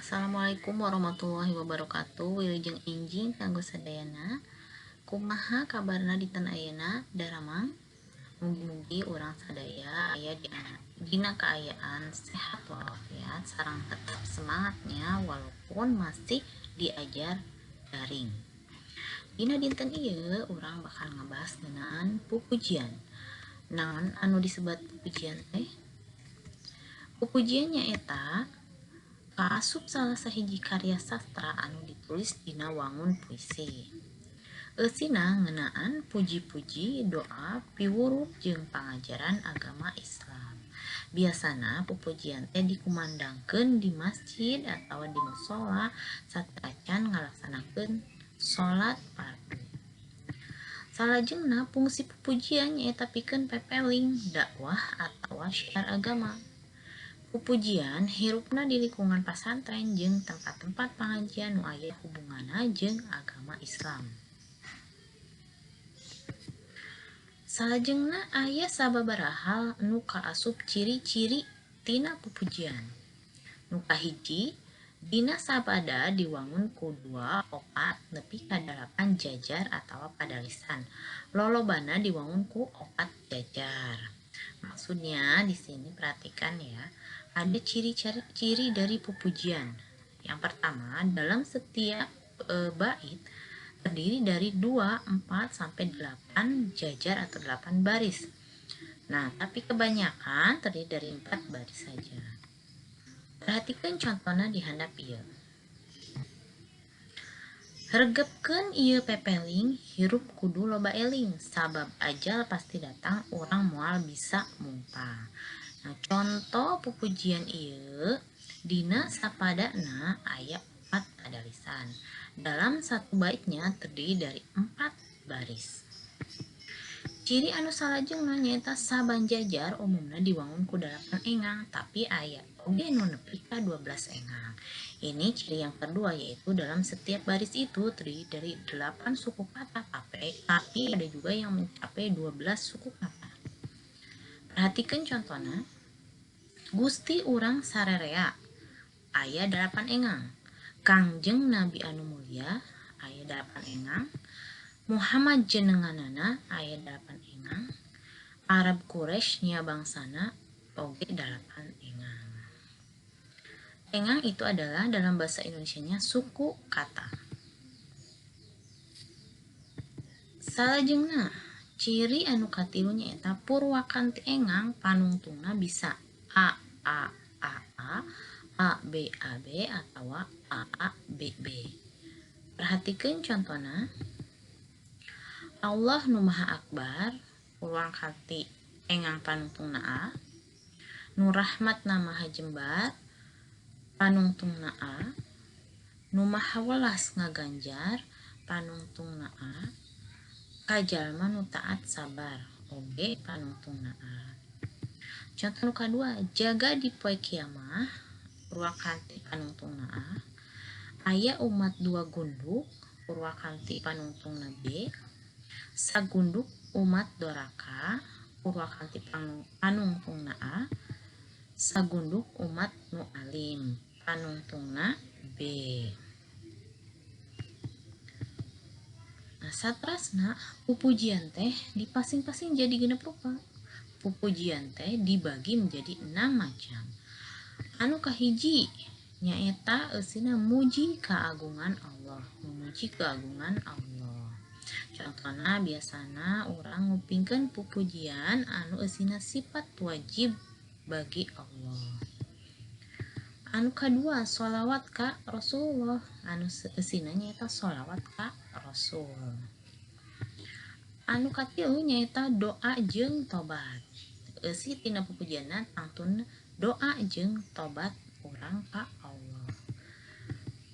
Assalamualaikum warahmatullahi wabarakatuh. Wilujeng enjing kanggo sadayana. Kumaha kabarna dinten ayeuna, daramang? Mugi-mugi urang sadaya aya dina kaayaan sehat walafiat sareng tetap semangatnya walaupun masih diajar daring. Dina dinten ieu urang bakal ngabahas ngeunaan pupujian. Naon anu disebat pupujian teh? Pupujian nyaeta kaasup salah sahiji karya sastra anu ditulis dina wangun puisi. Eusina ngeunaan puji-puji, doa, piwuruk jeung pangajaran agama Islam. Biasana pupujian teh dikumandangkeun di masjid atawa di musala sateuacan ngalaksanakeun salat fardu. Salajengna fungsi pupujian nyaeta pikeun pepeling, dakwah atawa syiar agama. Pupujian hirupna di lingkungan pasantren jeung tempat-tempat pangajian nu aya hubunganna jeung agama Islam. Salajengna aya sababaraha hal nu kaasup ciri-ciri tina pupujian. Nu kahiji, dina sabada diwangun ku 2, 4 nepi ka 8 jajar atawa padalisan. Lolobana diwangun ku 4 jajar. Maksudnya di sini perhatikan ya, ada ciri-ciri dari pupujian. Yang pertama, dalam setiap bait terdiri dari 2, 4 sampai 8 jajar atau 8 baris. Nah, tapi kebanyakan terdiri dari 4 baris saja. Perhatikan contohnya di handap ieu. Regepkeun ieu pepeling, hirup kudu loba eling, sabab ajal pasti datang, urang moal bisa mumpang. Nah, contoh pupujian ieu dina sapadana aya 4 padalisan. Dalam satu baitnya terdiri dari 4 baris. Ciri anu salajengna nyaeta saban jajar umumna diwangun ku 8 engang, tapi aya oge nu nepi ka 12 engang. Ini ciri yang kedua, yaitu dalam setiap baris itu terdiri dari 8 suku kata, tapi ada juga yang mencapai 12 suku kata. Perhatikan contohnya. Gusti urang sarerea aya 8 engang. Kangjeng Nabi anu mulia aya 8 engang. Muhammad jenenganana aya 8 engang. Arab Quraisy nya bangsana oge 8 engang. Engang itu adalah dalam bahasa Indonesianya suku kata. Salajengna ciri anu katilu nyaeta purwakanti engang panungtungna bisa A A A A, A B A B atawa A A B B. Perhatikan contohna. Allah nu Maha Akbar purwakanti engang panungtungna A, nu Rahmatna Maha Jembar panungtungna A, nu Maha Welas ngaganjar panungtungna A, kajalma nu taat sabar oge panungtungna A. Contoh nu kadua, jaga di poe kiamah purwakanti panungtungna A, aya umat 2 gunduk purwakanti panungtungna B, sagunduk umat doraka purwakanti panungtungna A, sagunduk umat nu alim panungtungna B. Nah, satrasna pupujian teh dipasing-pasing jadi 6 rupa. Pupujian teh dibagi menjadi 6 macam. Anu kahiji nyaeta eusina muji keagungan Allah, memuji keagungan Allah. Contohna biasana urang ngupingkeun pupujian anu eusina sifat wajib bagi Allah. Anu kadua sholawat ka Rasulullah, anu eusina nyaeta sholawat ka Rasul. Anu katilu nyaeta doa jeung tobat. Eusi tina pupujianna tangtun doa jeung tobat urang ka Allah.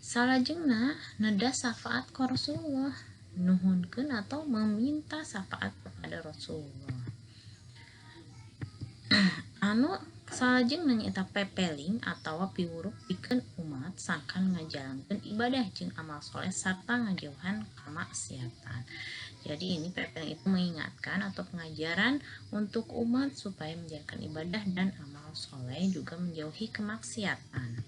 Salajengna neda syafaat ka Rasulullah, nuhunkeun atau meminta syafaat kepada Rasulullah. Anu salajengna nyaeta pepeling atawa piwuruk pikeun umat sangkan ngajalankeun ibadah jeung amal soleh sarta ngajauhan kamaksiatan. Jadi ini pepeling itu mengingatkan atau pengajaran untuk umat supaya menjalankan ibadah dan amal soleh, juga menjauhi kemaksiatan.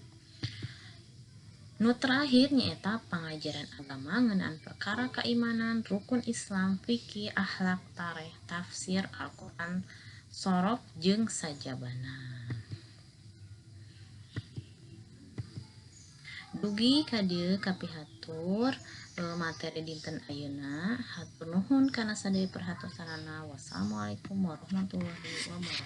Nu terakhir nyaeta pangajaran agama ngeunaan perkara keimanan, rukun Islam, fikih, akhlak, tareh, tafsir Al-Qur'an, sorof jeung sajabana. Dugi ka dieu kapihatur materi dinten ayeuna. Hatur nuhun kana sadaya perhatosanana. Wassalamualaikum warahmatullahi wabarakatuh.